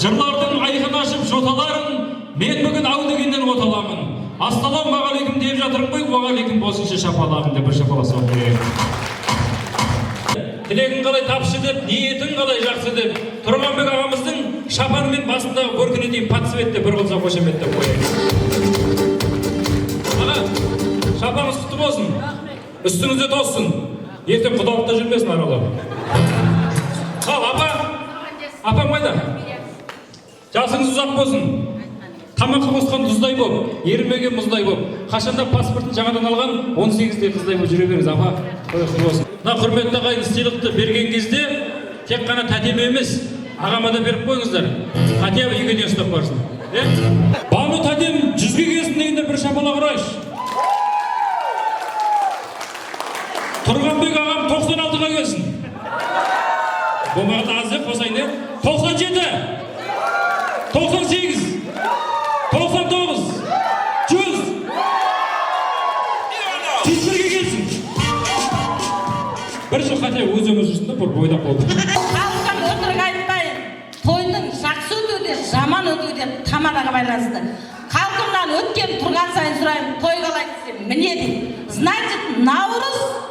Жырлардың айқын ашып жоталарын, мен бүгін ау дегеннен от аламын. Ассалаумағалейкум деп жатырмын ғой, уағалейкум болсыншы шапалағым деп бір шапалақ соғып қояйық. Тілегің қалай тапшы деп, ниетің қалай жақсы деп, Тұрғанбек ағамыздың шапаны мен басындағы бөркіне дейін под цвет деп бір қылса қошеметтеп қояйық. Аға, шапаныңыз құтты болсын, үстіңізде тозсын, ертең құдалықта жүрмесін аралап. Ал апа, апам қайда? Жасыңыз ұзақ болсын, тамаққа қосқан тұздай болып, ерімеген мұздай болып, қашанда паспортын жаңадан алған 18-де қыздай болып жүре беріңіз, апа. Той құтты болсын. Мына құрметті ағайын, сыйлықты берген кезде тек қана тәтеме емес, ағама да беріп қойыңыздар, хотя бы үйге дейін ұстап барсын. Е, Бану тәтем 100-ге келсін дегенде бір шапалақ ұрайықшы. Тұрғанбек ағам 96-ға келсін. Болмағанда аз деп қосайын, иә. 97, 98, 99, 100, 101-ге келсін. Бір жыл хотя бы өз өмір жүрсін да, бір бойдақ болды. Халыққа өтірік айтпайын, тойдың жақсы өтуі де, жаман өтуі де тамадаға байланысты. Халқымнан өткен тұрған сайын сұраймын, той қалай десем, міне дейді. Значит, наурыз.